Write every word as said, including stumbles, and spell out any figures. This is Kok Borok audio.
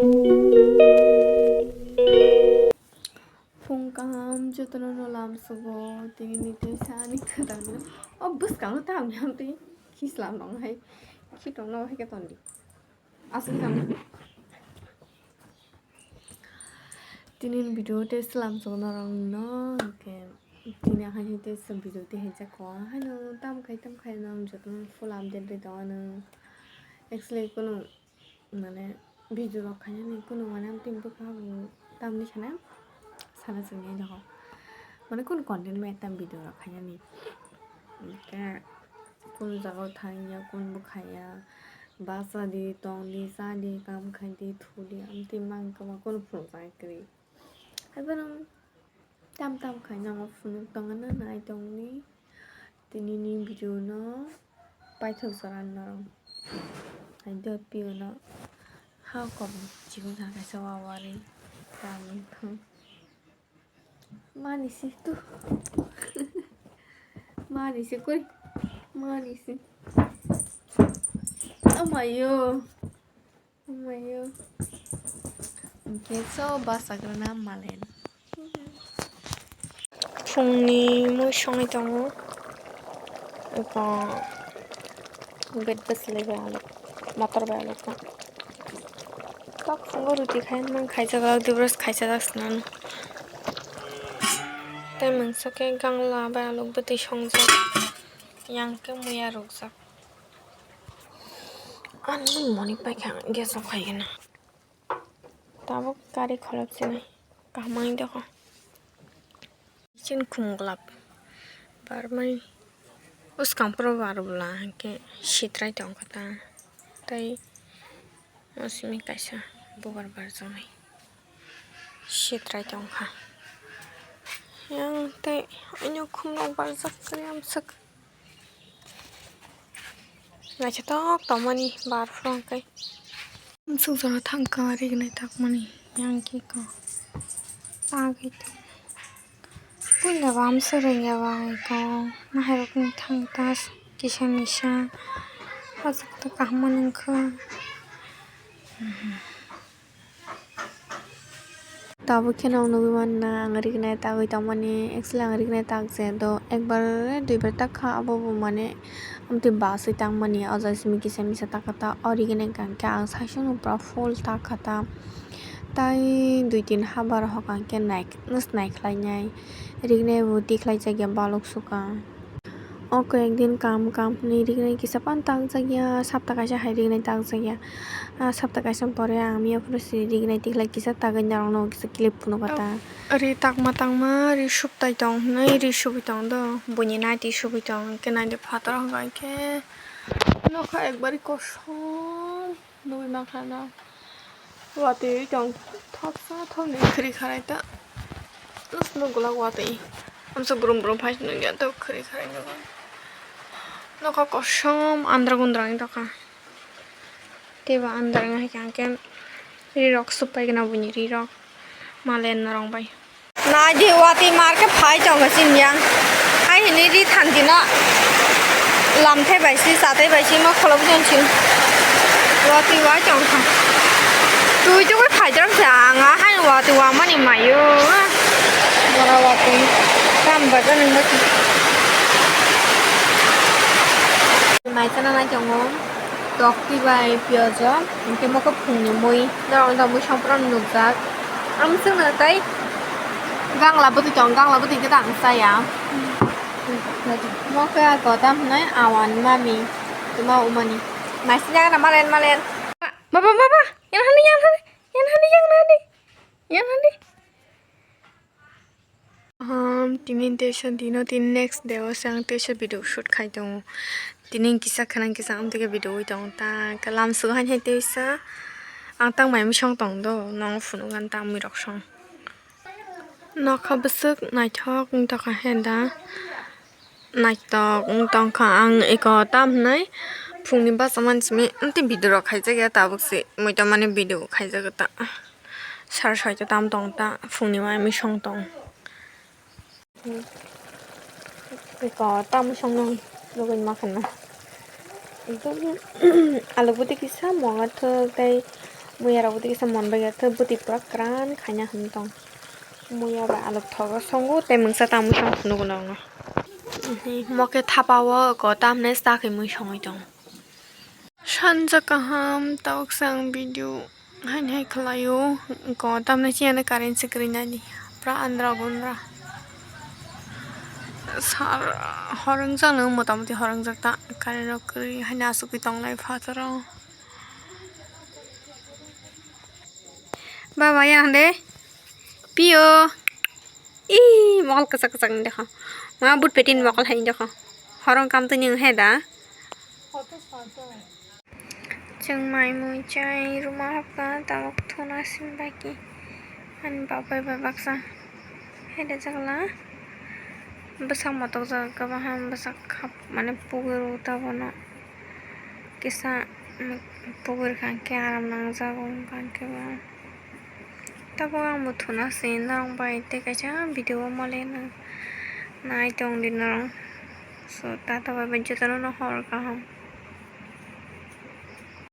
Phung kaham jotono no lamsugo, tini ni tei sa ani kwtal no. O bwskango tam yam tei khislam rong hai, khitong no hai khe tondi. Aswk jang. Tini ni video tei slam sogno rong no, hwnkhe tini ahai tei slam video tei hai jako. Haino tam khai tam khai no jotono full update ri tongo no. Actually, kunu mane video rok khainani kunu mane amtwi bwkha bo tamni sana sana chwngya jago, mane kunu content bai tam video rok khainani, hwnkhe kunu jaga o thangya kunu bwkhaya, basa di tong di cha di kam khai di thu di amtwi mang kama kunu phunukjak kwrwi. Haiphano tam tam khai nango phunuk tongna nai tongni. Tini ni video no paithak jora norok hai dot pio no ha kom chikon sa kaisa wawari tam thang mani si tu mani si koi mani si amayo. Hwnkhe so bus chakrana malen. Phungni mui songwi tongo. Eko gate bwswlwi bai alok, motor bai alok. Tok phungo ruti khai man khaijak alok, dibros khaijak sinano. Tei mungsa khe gangla bai alok bwtwi songjak. Yang khe muya rukjak. Ani moni paikha gas o khaigena. Tabuk gari kholop sinai kaham wngwi dokho. Chin khum glap barmani bwskang phuru bar bwla hinkhe sitrai tongkha ta tei o simi kaisa bubar barjaknai sitrai tongkha. Yang tei oino khumrok barjak kwrwi amswk. Naithotok tongmani bar phuru hwnkhe. Amsuk jora thangkha rignai takmani yang khe ko. Tagwi tong. Puila bo amsuk rwngya bai ko. Mahairokni thang tas kisa misa. Aswk ta kaham manwngkha. Tabuk kheno ang nugwi manna, ang rignai tagwi tongmani, actually ang rignai tak je do, ekbar duibar tak kha, abo bo mane amtwi baswi tangmani, o jaga simi kisa misa tak kha ta, o rignai hwnkha khe ang saichung no pura full tak kha ta, tai dui tin habar hokang khe nai, nai khlainai, rignai bo tikhlai jakya balok sukha. O koi ek din kam, kam hwnwi rignai kisa phano takjak ya, sapta kaisa hai rignai takjak ya. Ah, sapta kaisa pore ang miya phuru se rignai tikhlai kisa tagwi norokno kisa clip phunukha ta. Ri takma tangma ri subtai tong hwnwi ri subwi tong do, buini naiti subwi tong, hwnkhe naidi phataro hwnkha khe nokha ekbari kosom. Nugwi mankha na watwi tong thopsa thopni khri kharai ta. Nukgo glak watwi amsa brum brum phai nukya to khri kharai nukgo. Nokha kosom andra gundra wng tongkha. Teibo andra wng hai khe ri rok supai gana buini ri rok malen norok bai. Naidi watwi mar khe phai tongo chini yang. Hai hwnwi ri thanti no lamthai bai si, chatai bai si, ma kholobwi tong si. Watwi wai tong kha. Twi tugwi phai jang se ang, a hai watwi wamani maio. Bora watwi. Tam baja nang bati. Mai chana nai tongo. Tokti bai piyaj o, hwnkhe mokhe phungni mui. Norok wngkha mui songphuru nukjak. Amswkno tei gangla bwtwi tong, gangla bwtwi khe ta ang chaya. Mokhe a kota hwnwi awan mami, tuma umani. Naisingya na malen malen. Baba, baba, yan hani, yan hani, yan hani, yan hani, yan hani. Aham, tini teisa dino, tini next day o se ang teisa video shoot khai tongo. Tini kisa khwnang kisa amtwi khe video ui tongo ta. Kalam sugo hai hai teisa. Ang tang mai misong tong do, nong phunuk gan ta mui rok song. Nokha bwswk naithok wng tongkha he da. Naithok wng tongkha ang eko tam hwnwi phungni basa mansimi amtwi video rok khaijak ya tabuk se mui tongmani video khaijak ta. Sar soita tam tong ta phungni mai misong tong. Eko tam song nung lugui ma khana. Ekdom alu bwtwi kisa monga thwk tei Muya rok bwtwi kisa mon bai ya, tei bwtwi pura kwran khaina hwn tong. Muya bai alok thogo songo tei mungsa tamo song phunuk no. Mo khe thapa o ko tamne sta khe mui songwi tong. Sanja kaham tabuk sang video hain hai khlaio ko tamne chiyane current se kwrwi nani pura andra gundra. Sar horong jang no motamoti horong jak ta current rok kwrwi haino asugwi tong lai phataro. Baba yang de. Pio. Ih, mokol kwchak kwchak ni dekho. Ma but petin mokol hai dekho. Horong kam twi ning he da. Chwng mai mui chai ruma hapka tabuk thuna sim baki. Ani babai bai baksa. Hai da jakla. Bwsak motok jak kwbang ham bwsak hap mane pugwi rw ta bono. Kisa pugwi rwkha hwnkhe aram nangjago hwnkhe ba. Tabuk ang bo thuna se norok bai tei kaisa video o mole nai tong di norok. So tata bai bai jotono no hor kaham.